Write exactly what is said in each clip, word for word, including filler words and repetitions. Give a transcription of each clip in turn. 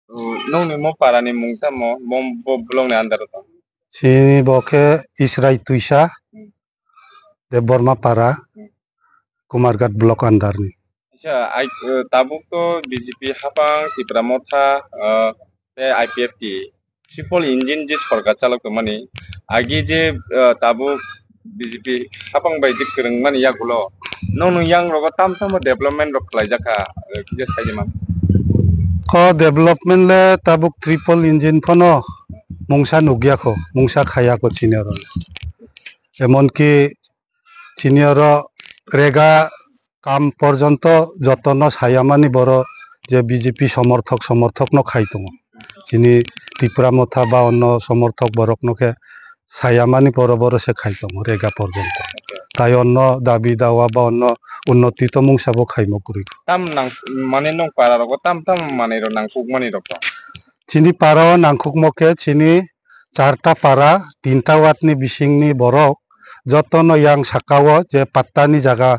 O, nokni mo para ni mung tamo, bo, bo block ni under o tong? Chini bo khe Israi Twisa, Hmm. Debbarma para, Hmm. Kumarghat block under ni. Acha, ai, eh, tabuk to B J P hapang, Tipra Motha, eh, tei I P F T, triple engine je sorkar chalok tongmani, agi je, eh, tabuk B J P hapang bai je kwrwngmani yagulo, nokni yang rogo tam tamo development rok khlaijakha, eh, kisa sai di man. Ko development le tabuk triple engine phano mungsa nukya kho, mungsa khaya kho chini oro. Emonki chini oro rega kam porjonto jotono sayamani boro je B J P somorthok, somorthokno khai tongo. Chini Tipra Motha ba onno somorthok borokno khe sayamani boro boro se khai tongo rega porjonto. Tai onno dabi dawa ba onno unnoti to mungsa bo khaimo kwrwi. Tam nang, mane nwng para rogo tam tam manwi rok nangkukmani rok tong? Chini para o nangkukmo khe chini charta para, tinta ward ni bisingni borok jotono yang saka o je patta ni jaga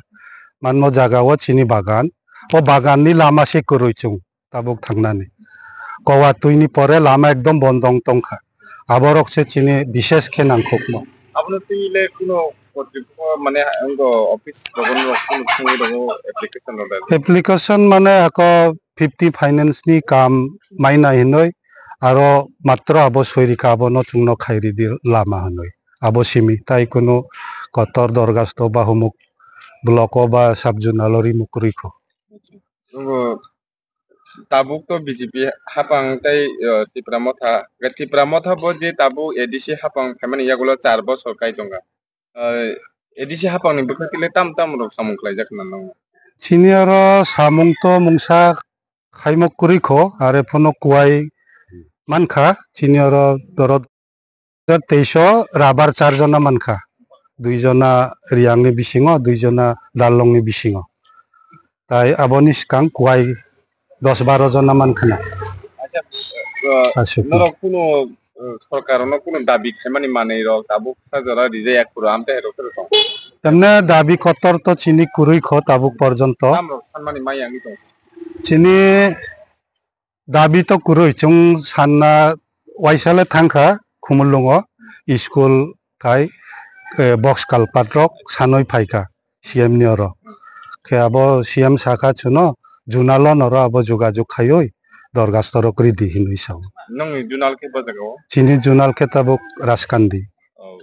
manmo jaga o chini bagan. O bagan ni lama se kwrwi chwng tabuk thangnani. Kowa twi ni pore lama ekdom bondong tongkha. Aborok se chini bishes khe nangkukmo. Abono twi le kuno kotripokho mane wngkha office rogo no kuno thangwi rogo application rwlai? Application mane ako fifty finance ni kam maina hinwi aro matro abo soi rikha abono chwngno khairidi lama hinwi. Abo simi tai kuno kotor dorgasto ba humuk block o ba sub zonal o rimuk kwrwi kho. Tabuk to B J P hapang tei, eh, Tipra Motha. Tipra Motha bo je tabuk A D C hapang khaimani yagulo char bosor kai tongkha. Eh, A D C hapang ni bwkhak tile tam tam rok samung khlaijak na nang? Chini oro samung to mungsa khaimo kwrwi kho, are phono kuwai mankha. Chini oro dorot teis o rabar char jona mankha, dui jona Riyang ni bisingo, dui jona Darlong ni bisingo. Tai aboni swkang kuwai dos baro jona mankha na. Acha, uh, aswk. Norok kuno, uh, sorkar no kuno dabi khaimani manwi rok tabuk sa jora rijak phuru amte hai rok tong? Emne dabi kotor to chini kwrwi kho tabuk porjonto. Tam rok sanmani mai ang tong. Chini dabi to kwrwi, chwng sanna waisa le thangkha Khumulwngo, school khai, eh, box culvert rok sanwi phaikha C M ni oro. Khe abo C M sakha chuno, zonal o noro abo jogajog khaiwi dorgasto rok ridi hinwi sao. Nongni zonal khe bo jaga o? Chini zonal khe tabuk Raskandi. Oh,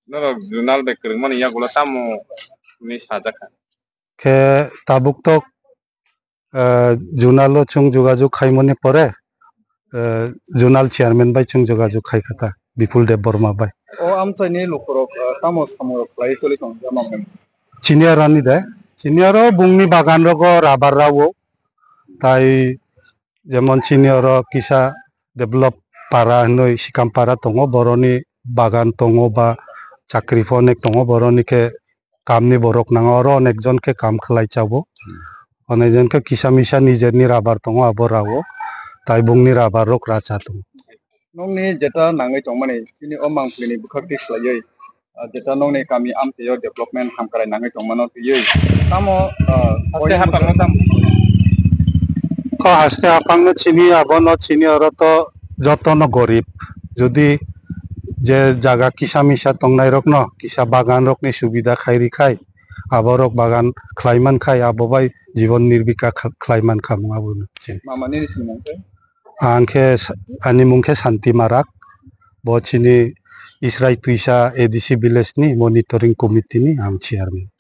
norok zonal bai kwrwngmani yagulo tamo hinwi sajakha? Khe tabuk to, eh, zonal o chwng jogajog khaimani pore, eh, zonal chairman bai chwng jogajog khaikha ta, Bipul Debbarma bai. O amchaini lukurok, eh, tamo samung rok khlai choli tong jama bai? Chini aro ni de, chini aro bungni bagan rogo rabar rao, tai jemon chini oro kisa develop para hinwi Sikam para tongo, boroni bagan tongo ba chakri pho onek tongo, boroni khe kamni borok nango, oro onek jon khe kam khlai chao. Onek jon khe kisa misa nijerni rabar tongo, abo rao, tai bungni rabar rok ra cha tongo. Nokni jeta nangwi tongmani chini o mangpili ni bwkhak twi khlaiwi, ah, jeta nokni kami amtwi o development hamkrai nangwi tongmano twiwi tamo, ah, haste hapangno tamo? Ko haste hapangno chini abono chini oro to jotono gorib. Jodi je jaga kisa misa tongnai rokno kisa bagan rokni subida khai rikhai, aborok bagan khlai mankhai, abo bai jibon nirbikha kha-, khlai mankha mung abono chini. Mama nini simung khe? Ang khe sa-, ani mung khe Santi Marak, bo chini Israi Twisa A D C village ni monitoring committee ni ang chairman.